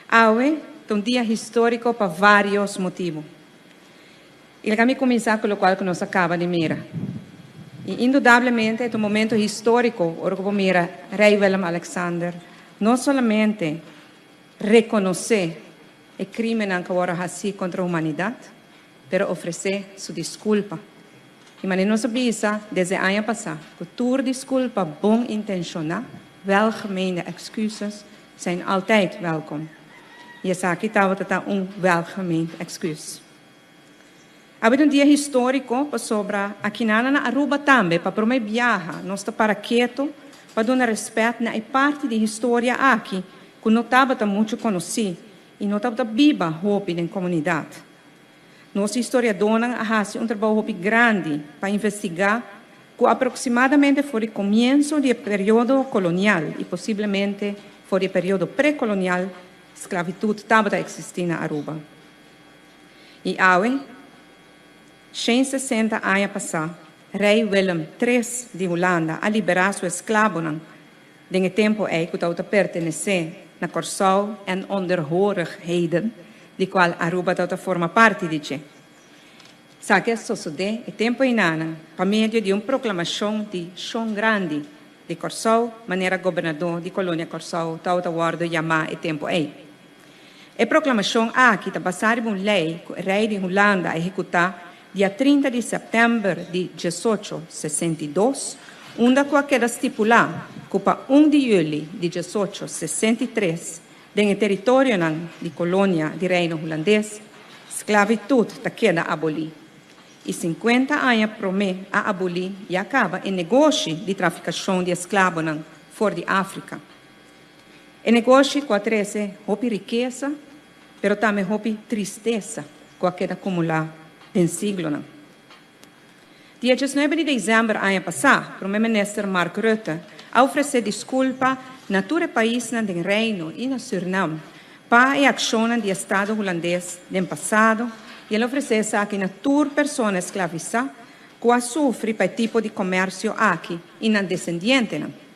Awe ta un dia historico pa varios motibo. Y laga mi cuminsa cu locual cu nos a caba di mira. Y indudablemente ta un momento historico ora cu bo mira Rey Willem Alexander no solamente reconoce e crimennan cu a worde haci contra humanidad, pero ofrece su disculpa. Y manera nos a bisa desde aña pasa, cu tur disculpa bon intenciona, welgemeende excuses, zijn altijd welkom. Y esaki tabata un welgemeend excuus. Awe ta un dia historico pasobra aki na Aruba tambe, pa prome biaha, nos ta para keto pa duna respet na e parti di historia aki, cu no tabata mucho conoci y no tabata biba hopi den comunidad. Nos historiadornan a haci un trabou hopi grandi pa investiga cu aproximadamente for di comienso di periodo colonial y posiblemente for di periodo precolonial sclavitud tabata existi na Aruba. Y awe, 160 aña pasa, Rey Willem III di Hulanda a libera su esclavonan den e tempo ey cu tabata pertenece na Corsou en onderhorigheden, di cual Aruba tabata forma parti di dje. Esaki a sosode e tempo eynan pa medio di un proclamacion di Shon Grandi di Corsou, manera gobernador di colonia Corsou tabata wordo yama e tempo ey. E proclamacion aki ta basa riba un ley cu e rey di Hulanda a ehecuta dia 30 di september di 1862, unda cu a keda stipula cu pa 1 di juli di 1863, den e teritorionan di colonia di Reino Hulandes, sclavitud ta keda aboli. Y 50 aña prome a aboli y a caba e negoshi di traficacion di esclavonan for di Africa. E negoshi cu a trece hopi rikesa, pero tambe hopi tristesa cu a keda acumula den siglonan. Dia 19 di december aña pasa, Prome Minister Mark Rutte a ofrece disculpa na tur e paisnan den Reino y na Surinam pa e accionnan di Estado Hulandes den pasado y el a ofrece esaki na tur persona esclavisa cu a sufri pa e tipo di comercio aki y nan descendientenan.